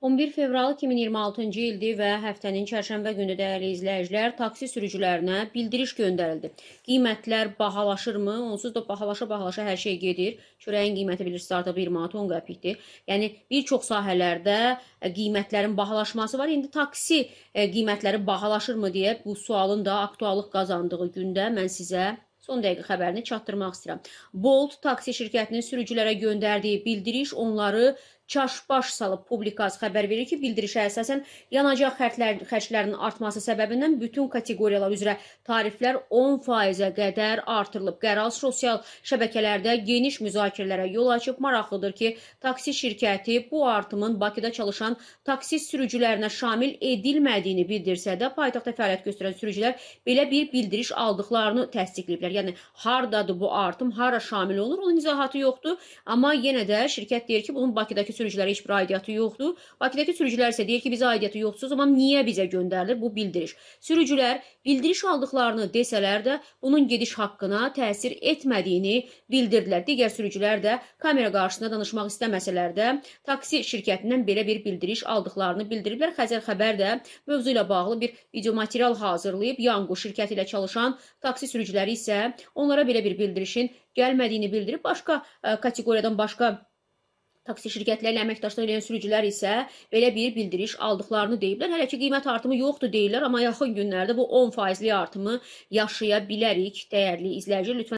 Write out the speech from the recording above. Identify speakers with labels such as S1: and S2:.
S1: 11 fevral 2026-cı ildir və həftənin çərşənbə günü, dəyərli izləyicilər, taksi sürücülərinə bildiriş göndərildi. Qiymətlər bahalaşırmı? Onsuz da bahalaşa-bahalaşa hər şey gedir. Çörəyin qiyməti bilirsiniz artıq 1 manat 10 qəpikdir. Yəni bir çox sahələrdə qiymətlərin bahalaşması var. İndi taksi qiymətləri bahalaşırmı deyə bu sualın da aktuallıq qazandığı gündə mən sizə son dəqiqə xəbərini çatdırmaq istəyirəm. Bolt taksi şirkətinin sürücülərə göndərdiyi bildiriş onları çaşbaş salıb. Publikas xəbər verir ki, bildirişə əsasən yanacaq xərclərinin artması səbəbindən bütün kateqoriyalar üzrə tariflər 10%-ə qədər artırılıb. Qərar sosial şəbəkələrdə geniş müzakirələrə yol açıb. Maraqlıdır ki, taksi şirkəti bu artımın Bakıda çalışan taksi sürücülərinə şamil edilmədiyini bildirsə də, paytaxtda fəaliyyət göstərən sürücülər belə bir bildiriş aldıqlarını təsdiqləyiblər. Yəni hardadır bu artım, hara şamil olunur, onun izahatı yoxdur. Amma yenə də şirkət deyir ki, bunun Bakıdakı sürücülərə heç bir aidiyyatı yoxdur. Bakıdakı sürücülər isə deyir ki, bizə aidiyyatı yoxdur, o zaman niyə bizə göndərilir bu bildiriş? Sürücülər bildiriş aldıqlarını desələr də, bunun gediş haqqına təsir etmədiyini bildirdilər. Digər sürücülər də kamera qarşısında danışmaq istəməsələr də, taksi şirkətindən belə bir bildiriş aldıqlarını bildiriblər. Xəzər xəbər də mövzu ilə bağlı bir video material hazırlayıb. Yango şirkəti ilə çalışan taksi sürücüləri isə onlara belə bir bildirişin gəlmədiyini bildirib. Başqa kateqoriyadan başqa taksi şirkətləri ilə əməkdaşlıq edən sürücülər isə belə bir bildiriş aldıqlarını deyiblər. Hələ ki qiymət artımı yoxdur deyirlər, amma yaxın günlərdə bu 10 faizlik artımı yaşaya bilərik, dəyərli izləyicilər. Lütfən